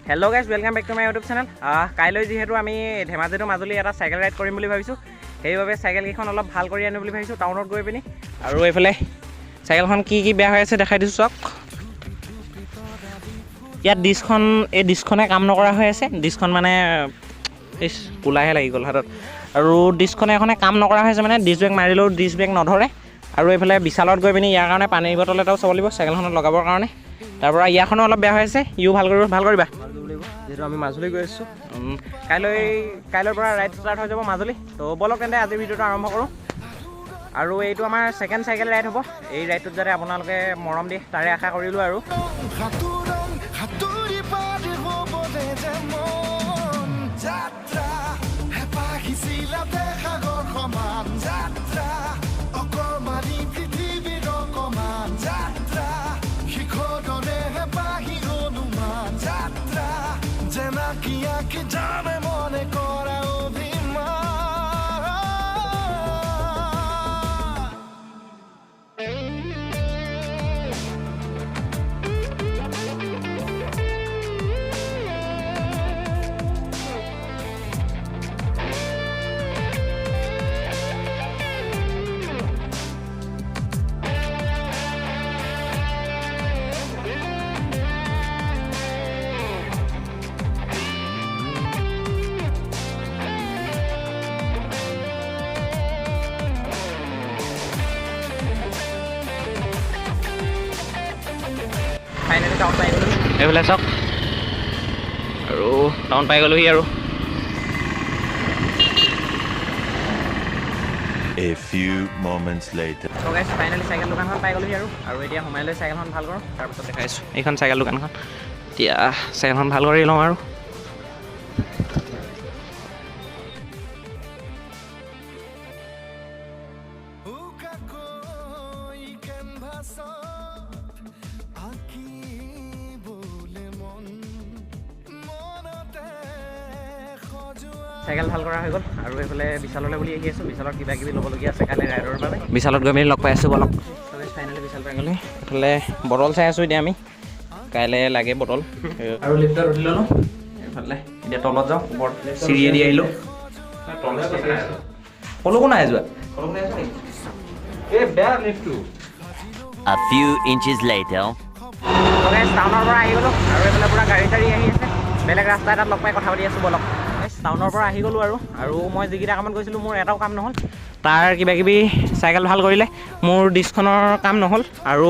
Hello guys, welcome back to my YouTube channel. কাইলৈ যিহেতু আমি ধেমাজি টু মাজুলী এটা চাইকেল ৰাইড কৰিম বুলি ভাবিছোঁ, সেইবাবে চাইকেলকেইখন অলপ ভাল কৰি আনো বুলি ভাবিছোঁ টাউনত গৈ পিনি। আৰু এইফালে চাইকেলখন কি কি বেয়া হৈ আছে দেখাই দিছোঁ, চাওক। ইয়াত ডিছখন, এই ডিছখনে কাম নকৰা হৈ আছে। ডিছখন মানে ইছ কোলাহে লাগি গ'ল হাতত। আৰু ডিছখনে এখনে কাম নকৰা হৈছে, মানে ডিছ ব্ৰেক মাৰিলেও ডিছ ব্ৰেক নধৰে। আৰু এইফালে বিশালত গৈ পিনি ইয়াৰ কাৰণে পানীৰ বটল এটাও চাব লাগিব চাইকেলখনত লগাবৰ কাৰণে। তাৰপৰা ইয়াৰখনো অলপ বেয়া হৈ আছে, ইও ভাল কৰিব, ভাল কৰিবা। যিহেতু আমি মাজুলী গৈ আছোঁ। কাইলৈৰ পৰা ৰাইড ষ্টাৰ্ট হৈ যাব মাজুলী। তো ব'লক তেন্তে আজিৰ ভিডিঅ'টো আৰম্ভ কৰোঁ। আৰু এইটো আমাৰ ছেকেণ্ড চাইকেল ৰাইড হ'ব। এই ৰাইডটোত যাতে আপোনালোকে মৰম দিয়ে তাৰে আশা কৰিলোঁ। আৰু সাঁতোৰং সাঁতুৰি পাৰ হ'বলে যে মন যাত্ৰা হেঁপাহ সিঁচিলাতে সাগৰ সমান যাত্ৰা অকমানি পৃথিৱীৰ অকমান যাত্ৰা শিখৰৰে হেঁপাহি অনুমান যাত্ৰা যেনাকি আঁকি জানে মনে কৰা অভিমান। ফাইনেলি টাউন পাই গ'লোঁ, এইফালে চাওক। আৰু টাউন পাই গ'লোহি আৰু। A few moments later. তো গাইছ, ফাইনেলি চাইকেল দোকানখন পাই গ'লোহি আৰু। আৰু এতিয়া সোমাই লৈ চাইকেলখন ভাল কৰোঁ, তাৰপিছত দেখাইছোঁ। এইখন চাইকেল দোকানখন। এতিয়া চাইকেলখন ভাল কৰি লওঁ। আৰু উকাকৈ কেনভাছত আঁকিবলে মন মনতে সজোৱা। চাইকেল ভাল কৰা হৈ গ'ল। আৰু এইফালে বিশাললৈ বুলি আহি আছোঁ। বিশালত কিবা কিবি ল'বলগীয়া আছে কাইলৈ ৰাইডৰ বাবে। বিশালত গৈ মেলি লগ পাই আছোঁ, ব'লক। ফাইনেলি বিশাল পাই গ'লো। এইফালে বটল চাই আছোঁ এতিয়া আমি, কাইলৈ লাগে বটল। আৰু লিফ্টত উঠি ল'লোঁ। এইফালে এতিয়া তলত যাওঁ, ওপৰত চিৰিয়েদি আহিলোঁ। ক'লৈকো নাই যোৱা। এই বেয়া লিফ্টটো। A few inches later. টাউনৰ পৰা আহি গ'লোঁ আৰু এইফালে পূৰা গাড়ী চাড়ী আহি আছে। বেলেগ ৰাস্তা এটাত লগ পাই কথা পাতি আছোঁ, ব'লক। টাউনৰ পৰা আহি গ'লোঁ আৰু। আৰু মই যিকেইটা কামত গৈছিলোঁ, মোৰ এটাও কাম নহ'ল। তাৰ কিবা কিবি চাইকেল ভাল কৰিলে, মোৰ ডিছখনৰ কাম নহ'ল। আৰু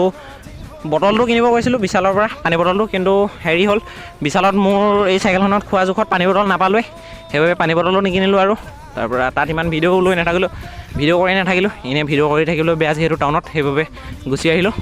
বটলটো কিনিব গৈছিলোঁ বিশালৰ পৰা, পানী বটলটো, কিন্তু হেৰি হ'ল, বিশালত মোৰ এই চাইকেলখনত খোৱা জোখত পানী বটল নাপালোৱে। সেইবাবে পানী বটলো নিকিনিলোঁ। আৰু তাৰপৰা তাত ইমান ভিডিঅ' লৈ নাথাকিলোঁ, ভিডিঅ' কৰি নাথাকিলোঁ। এনেই ভিডিঅ' কৰি থাকিলেও বেয়া যিহেতু টাউনত, সেইবাবে গুচি আহিলোঁ।